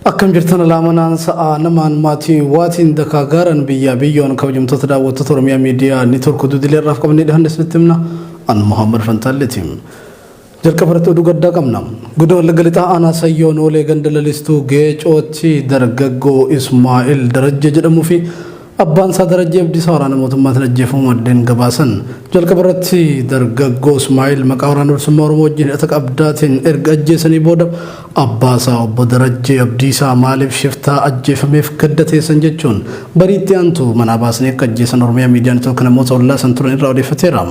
Akkam jirtan alaamanaan sa'aa namaan maatii waatiin dakaa gaaran biyyaa biyyoon kabajamtoota daawwattoota Oromiyaa Miidiyaa Niitwork oduu dilee irraaf qabnee dhiyaanne isinitti himna. An Muhammad Fantaalleeti. Jalqaba irratti oduu gaddaa qabna. Godina Wallagga Lixaa Aanaa Sayyoo Noolee ganda lalistuu Geecootti dargaggoo Ismaa'il Darajjee jedhamuu fi abbaan isaa Darajjee Abdiisaa waraana mootummaatiin ajjeefamuu maddeen gabaasan. Jalqaba irratti dargaggoo Ismaa'il maqaa waraana bilisummaa Oromoo wajjin hidhata qabdaatiin erga ajjeesanii booda abbaa isaa obbo Darajjee Abdiisaa maaliif shiftaa ajjeefameef gadda teessan jechuun bariitti aantu manaa baasanii akka ajjeesan Oromiyaa Miidiyaa Network namoota ollaa san turan irraa odeeffateera.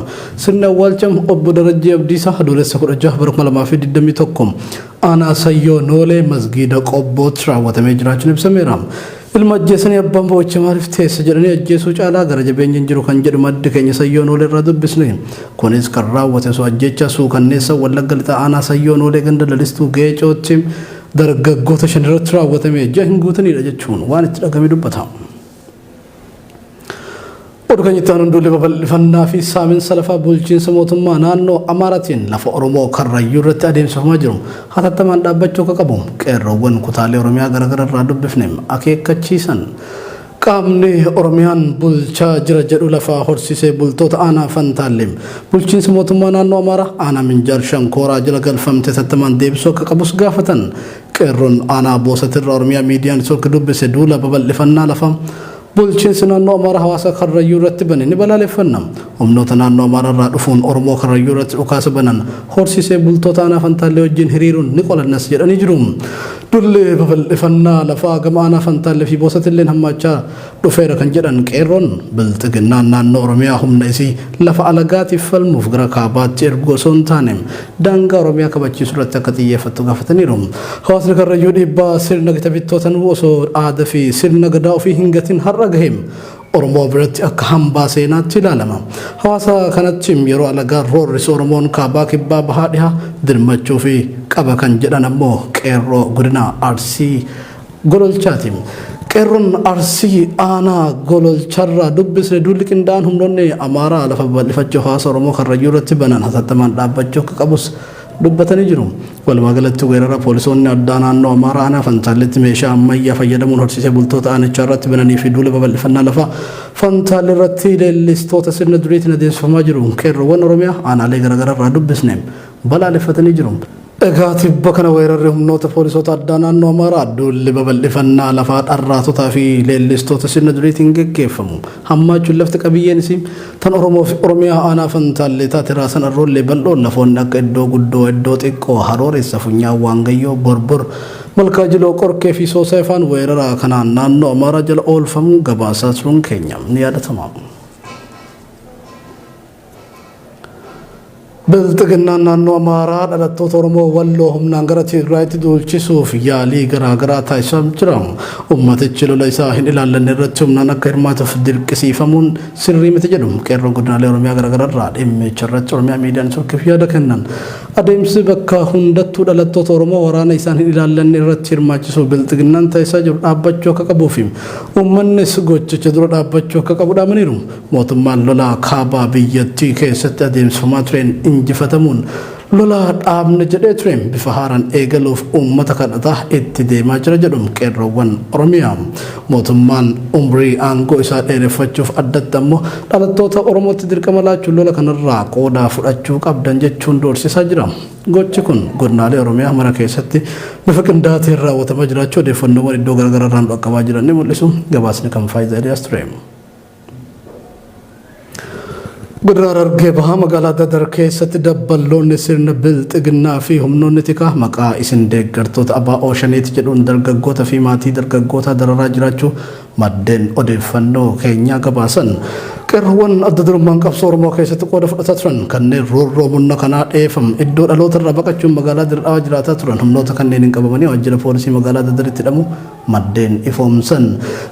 Sirni awwaalcha obbo Darajjee Abdiisaa Adoolessa 16 bara 2021 aanaa Sayyoo Noolee Masgiida Qobbootti raawwatamee jiraachuun ibsameera. Ilma ajjeesanii abbaan boo'icha maaliif teessa jedhanii ajjeesuu caalaa gara jabeenyi hin jiru kan jedhu maddi keenya Sayyoo Noolee irraa dubbisne. Kunis kan raawwate osoo ajjeechaa suukanneessa Wallagga Lixaa aanaa Sayyoo Noolee ganda Lalistuu Geecootti dargaggoota 5 irratti raawwatame ji'a hin guutaniidha jechuun waan itti dhagame dubbata. Oduu keenya itti aanuun duulli babal'ifannaa fi saaminsa lafaa bulchiinsa mootummaa naannoo Amaaraatiin lafa Oromoo Karrayyuu irratti adeemsifamaa jiru hatattamaan dhaabbachuu akka qabu qeerroowwan kutaalee Oromiyaa garaagaraa irraa dubbifne akeekkachiisan. Qaamni Oromiyaan bulchaa jira jedhu lafa horsiisee bultoota aanaa Fantaallee bulchiinsa mootummaa naannoo Amaaraa aanaa Minjaar Shankooraa jala galfamte hatattamaan deebisuu akka qabus gaafatan. Qeerroon aanaa Boosatirraa Oromiyaa Miidiyaa Network dubbise duula babal'ifannaa lafaa Bulchiinsi naannoo Amaaraa hawaasa Karrayyuu irratti bane ni balaaleffanna. Humnoota naannoo Amaaraa irraa dhufuun Oromoo Karrayyuu irratti dhukaasa banan horsiisee bultoota aanaa Fantaallee wajjin hiriiruun ni qolannas jedhanii jiru. Dulli babal'ifannaa lafaa gama aanaa Fantaallee fi Boosatilleen hammaachaa dhufeera kan jedhan qeerroon, Bilxiginnaan naannoo Oromiyaa humna isii lafa alagaatiif falmuuf gara kaabaatti erguu osoo hin taane daangaa Oromiyaa kabachiisuu irratti akka xiyyeeffattu gaafataniiru. Hawaasni Karrayyuu dhiibbaa sirna gita bittootan osoo aada fi sirna gadaa ofii hin gatin har'a gahe Oromoo biratti akka hambaa seenaatti ilaalama. Hawaasa kanatti yeroo alagaan roorrisu Oromoon kaabaa kibbaa bahaa dhihaa dirmachuu fi qaba kan jedhan ammoo qeerroo godina Arsii Gololchaati. Qeerroon Arsii aanaa Gololcharraa dubbisne duulli qindaa'aan humnoonni Amaaraa lafa babal'ifachuu hawaasa Oromoo Karrayyuu irratti banan hatattamaan dhaabbachuu akka qabus dubbatanii jiru. Walumaa galatti weerara poolisoonni addaa naannoo Amaaraa aanaa Fantaalletti meeshaa ammayyaa fayyadamuun horsiisee bultoota aanichaa irratti bananii fi duula babal'ifannaa lafaa Fantaalle irratti leellistoota sirna duriitiin adeemsifamaa jiru qeerroowwan Oromiyaa aanaalee garaagaraa irraa dubbisne balaaleffatanii jiru. Egaa tibba kana weerarri humnoota poolisoota addaa naannoo Amaaraa duulli babal'ifannaa lafaa dharraatotaa fi leellistoota sirna duriitiin geggeeffamu hammaachuun lafti qabiyyeen isii tan Oromoo fi Oromiyaa aanaa Fantaallee taate raasan arroollee bal'oon lafoonni akka iddoo guddoo, iddoo xiqqoo, Harooressa, Funyaan Waangayyoo, Borbor, Malkaa Jiloo, Qorkee fi Soosay faan weerara kanaan naannoo Amaaraa jala oolfamuu gabaasaa turuun keenya ni yaadatama. Bilxiginnaan naannoo Amaaraa dhalattoota Oromoo Walloo humnaan gara Tigraayitti duulchisuuf yaalii garaa garaa taasisaa jira. Ummatichi lola isaa hin ilaallanne irratti humnaan akka hirmaatuuf dirqisiifamuun sirrii miti jedhu qeerroon godinaalee Oromiyaa garaa garaa irraa dhimmicha irratti Oromiyaa Miidiyaa Networkiif yaada kennan. Adeemsi bakka hundattuu dhalattoota Oromoo waraana isaan hin ilaallanne irratti hirmaachisuuf Bilxiginnaan taasisaa jiru dhaabbachuu akka qabuu fi uummannis gochicha dura dhaabbachuu akka qabu dhaamaniiru. Mootummaan lola kaaba biyyattii keessatti adeemsifamaa tureen injifatamuun lola dhaabna jedhee ture bifa haaraan eegaluuf uummata kadhataa itti deemaa jira jedhu qeerroowwan Oromiyaa. Mootummaan umrii aangoo isaa dheereffachuuf addatti ammoo dhalattoota Oromootti dirqama laachuun lola kanarraa qooda fudhachuu qabdan jechuun doorsisaa jira. Gochi kun godinaalee Oromiyaa mara keessatti bifa qindaa'aa ta'een raawwatamaa jiraachuu odeeffannoowwan iddoo garaagaraa irraa nu dhaqqabaa jiran ni mul'isu. Gabaasni kan Faayiza Eliyaas ture. Godina Harargee Bahaa magaalaa Dadar keessatti dabballoonni sirna bilxiginnaa fi humnoonni tikaa maqaa isin deeggartoota ABO Shaneeti jedhuun dargaggoota fi maatii dargaggootaa dararaa jiraachuu maddeen odeeffannoo keenyaa gabaasan. Qeerroowwan adda durummaan qabsoo Oromoo keessatti qooda fudhataa turan kanneen roorroo murna kanaa dheefam iddoo dhaloota irraa baqachuun magaalaa Dirre Dhawaa jiraataa turan humnoota kanneeniin qabamanii waajjira poolisii magaalaa Dadaritti hidhamuu maddeen ifoomsan.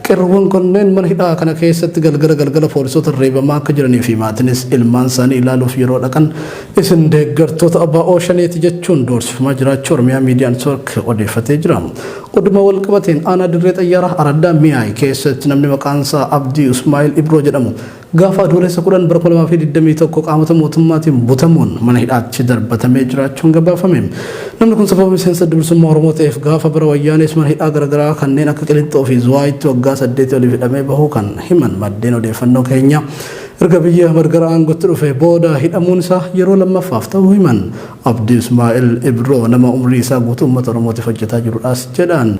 Qeerroowwan kunneen mana hidhaa kana keessatti galgala galgala poolisootaan reebamaa akka jiranii fi maatiinis ilmaan isaanii ilaaluuf yeroo dhaqan isin deeggartoota ABO Shaneeti jechuun doorsifamaa jiraachuu Oromiyaa Miidiyaa Network odeeffatee jira. Oduma wal qabateen aanaa Dirree Xayyaaraa Araddaa Mi'aay keessatti namni maqaan isaa Abdii Usmaa'il Ibroo jedhamu gaafa Adoolessa 10 bara 2021 qaamota mootummaatiin butamuun mana hidhaatti darbatamee jiraachuun gabaafame. Namni kun sababa miseensa Adda Bilisummaa Oromoo ta'eef gaafa bara Wayyaanees mana hidhaa garaagaraa kanneen akka Qilinxoo fi Zuwaayitti waggaa 8 oliif hidhamee bahuu kan himan maddeen odeeffannoo keenyaa erga Abiyyi Ahmad gara aangootti dhufee booda hidhamuun isaa yeroo lammaffaaf ta'uu himan. Abdii Ismaa'il Ibroo nama umrii isaa guutuu uummata Oromootiif hojjetaa jirudhaas jedhan.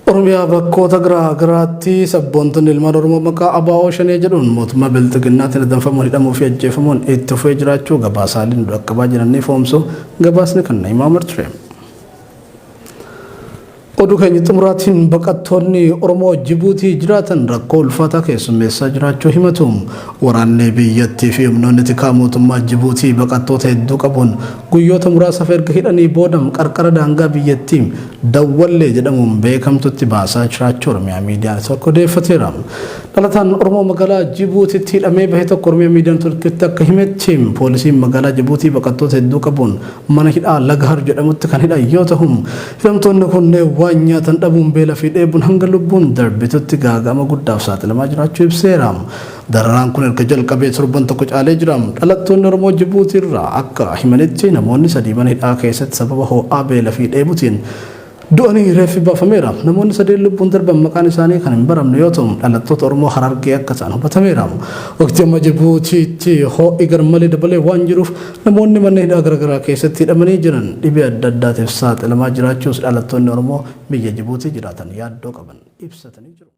Oromiyaa bakkoota garaa garaatti sabboontonni ilmaan Oromoo maqaa ABO Shanee jedhuun mootummaa Bilxiginnaatiin adamfamuun hidhamuu fi ajjeefamuun itti fufee jiraachuu gabaasaaleen nu dhaqqabaa jiran ni ifoomsu. Gabaasni kan Na'imaa Umar ture. Oduu keenya xumuraatiin baqattoonni Oromoo Jibuutii jiraatan rakkoo ulfaataa keessummeessaa jiraachuu himatu. Waraanni biyyattii fi humnoonni tikaa mootummaa Jibuutii baqattoota hedduu qabuun guyyoota muraasaaf erga hidhanii booda qarqara daangaa biyyattii Dawwallee jedhamuun beekamtutti baasaa jiraachuu Oromiyaa Miidiyaa Network odeeffateera. Dhalataan Oromoo magaalaa Jibuutitti hidhamee bahe tokko Oromiyaa Miidiyaa Networkitti akka himetti poolisiin magaalaa Jibuutii baqattoota hedduu qabuun mana hidhaa Lagahar jedhamutti kan hidhan yoo tahu, hidhamtoonni kunneen waan nyaatan dhabuun beela fi dheebuun hanga lubbuun darbitutti gaaga'ama guddaaf saaxilamaa jiraachuu ibseera. Dararaan kun erga jalqabee torban tokko caalee jira. Dhalattoonni Oromoo Jibuutii irraa akka himanitti namoonni sadii mana hidhaa keessatti sababa ho'aa, beela fi dheebutiin du'anii reeffi baafameera. Namoonni sadeen lubbuun darban maqaan isaanii kan hin baramne yoo ta'u, dhalattoota Oromoo Harargee akka ta'an hubatameera. Waqtii amma Jibuutiitti ho'i garmalee dabalee waan jiruuf namoonni manneen hidhaa garaagaraa keessatti hidhamanii jiran dhibee adda addaatiif saaxilamaa jiraachuus dhalattoonni Oromoo biyya Jibuutii jiraatan yaaddoo qaban ibsatanii jiru.